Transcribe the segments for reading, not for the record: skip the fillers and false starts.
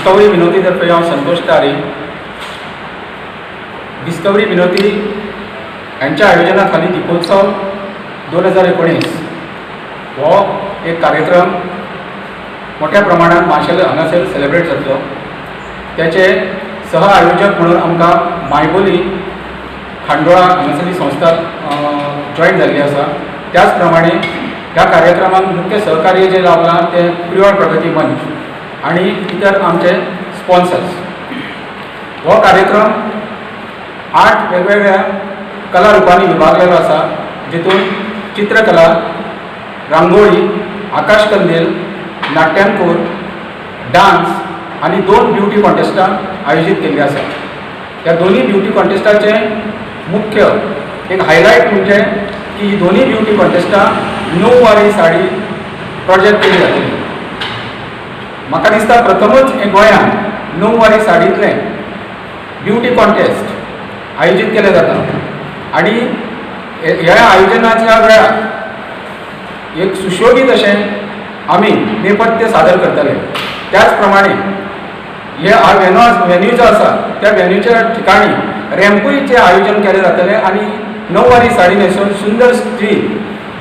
Discovery विनोदी तर्फे हांव संतोष तारी. डिस्कवरी विनोदी हांच्या आयोजना खाली दिपोत्सव 2019 हो एक कार्यक्रम मोठ्या प्रमाणात माशेल हांगासर सेलेब्रेट जातलो. त्याचे सह आयोजक म्हणून आमकां मायबोली खांडोळा हांगासरली संस्था जॉयन जाल्ली आसा. त्याच प्रमाणे ह्या कार्यक्रमाक मुख्य सहकार्य जें लाभलां तें प्रियोळ प्रगती मंच आनी इतर आमचे स्पॉन्सर्स. हो कार्यक्रम 8 वेगवेगळ्या कला रुपांनी विभागलेलो आसा, जितून चित्रकला, रांगोळी, आकाशकंदील, नाट्यांकूर, डान्स आनी 2 ब्युटी कॉन्टेस्टां आयोजीत केल्ली आसा. ह्या दोनूय ब्युटी कॉन्टेस्टाचें मुख्य एक हायलायट म्हणजे की ही दोनूय ब्युटी कॉन्टेस्टां 9 वारी साडी प्रोजेक्ट केली जातली. म्हाका दिसता प्रथमच हे गोंयांत 9 वारी साडींतलें ब्युटी कॉन्टेस्ट आयोजीत केलें जाता आनी ह्या आयोजनाच्या वेळार एक सुशोभीत अशें आमी नेपथ्य सादर करतले. त्याच प्रमाणे हे व्हेन्यू जो आसा त्या व्हेन्यूच्या ठिकाणी रॅम्पूयचें आयोजन केलें जातलें आनी 9 वारी साडी न्हेसून सुंदर स्त्री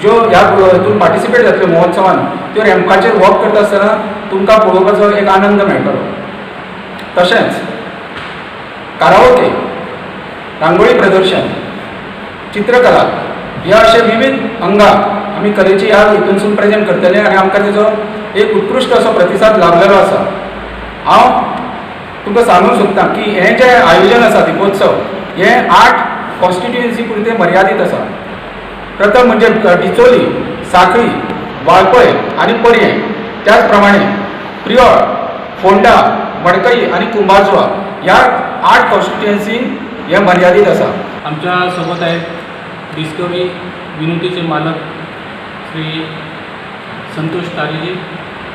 ज्यो ह्या हितून पार्टिसिपेट जातल्यो महोत्सवान त्यो रॅम्पाचेर वॉक करता आसतना तुमकां पळोवपाचो एक आनंद मेळटलो. तशेंच काराओके, रांगोळी प्रदर्शन, चित्रकला ह्या अशे विविध अंगां आमी कलेची ह्या हितूनसून प्रेजेंट करतले आनी आमकां तेजो एक उत्कृश्ट असो प्रतिसाद लाभलेलो आसा. हांव तुमकां सांगूंक सोदतां की हें जें आयोजन आसा दिपोत्सव हें 8 कॉन्स्टिट्युएन्सी पुरतें मर्यादीत आसा. प्रथम म्हणजे डिचोली, साखळी, वाळपय आनी पर्यें, त्याच प्रमाणे प्रियोळ, फोंडा, मडकई आनी कुंभारजुवा ह्या 8 कॉन्स्टिट्युएन्सीन हें मर्यादीत आसा. आमच्या सोबत आहेत डिस्कवरी विनोदीचे मालक श्री संतोष तारीजी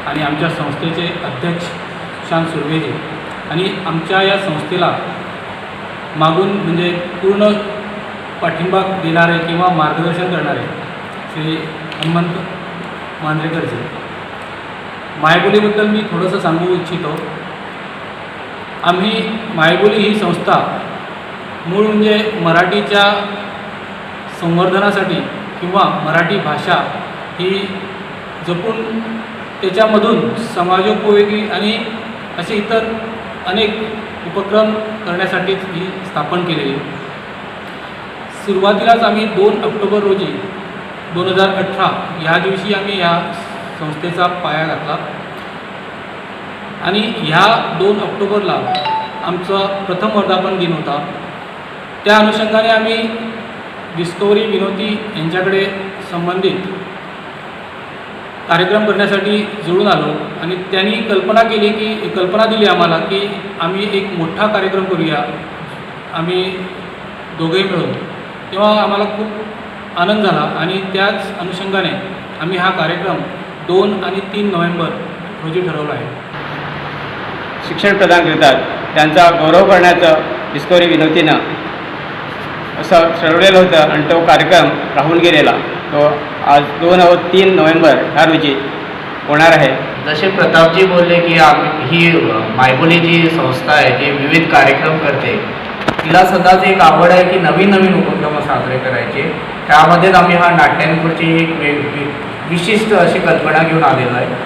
आणि आमच्या संस्थेचे अध्यक्ष सुशांत सुर्वेजी आणि आमच्या या संस्थेला मागून म्हणजे पूर्ण पाठिंबा देणारे किंवा मार्गदर्शन करणारे श्री हनुमंत मांजरेकरजी. मायबोलीबद्दल मी थोडंसं सांगू इच्छितो. आम्ही मायबोली ही संस्था मूळ म्हणजे मराठीच्या संवर्धनासाठी किंवा मराठी भाषा ही जपून त्याच्यामधून समाजोपयोगी आणि असे इतर अनेक उपक्रम करण्यासाठीच ही स्थापन केलेली. सुरुवातीलाच आम्ही 2 ऑक्टोबर रोजी 2018 ह्या दिवशी आम्ही ह्या संस्थेचा पाया घातला आणि ह्या 2 ऑक्टोबरला आमचा प्रथम वर्धापन दिन होता. त्या अनुषंगाने आम्ही डिस्कवरी विनोदी यांच्याकडे संबंधित कार्यक्रम करण्यासाठी जुळून आलो आणि त्यांनी कल्पना केली की कल्पना दिली आम्हाला की आम्ही एक मोठा कार्यक्रम करूया आम्ही दोघेही मिळून. तेव्हा आम्हाला खूप आनंद झाला आणि त्याच अनुषंगाने आम्ही हा कार्यक्रम 2 आणि 3 नोव्हेंबर रोजी ठरवला आहे. शिक्षण प्रदान करतात त्यांचा गौरव करण्याचं डिस्कवरी विनोदीनं असं ठरवलेलं होतं आणि तो कार्यक्रम राहून गेलेला, तो आज 2 व 3 नोव्हेंबर ह्या रोजी होणार आहे. जसे प्रतापजी बोलले की आम्ही ही मायबोली जी संस्था आहे, जी विविध कार्यक्रम करते, तिला सदाच एक आवड आहे की नवीन नवीन उपक्रम साजरे करायचे. त्यामध्येच आम्ही हा नाट्यांकूरची एक विशिष्ट अशी कल्पना घेऊन आलेलो आहे.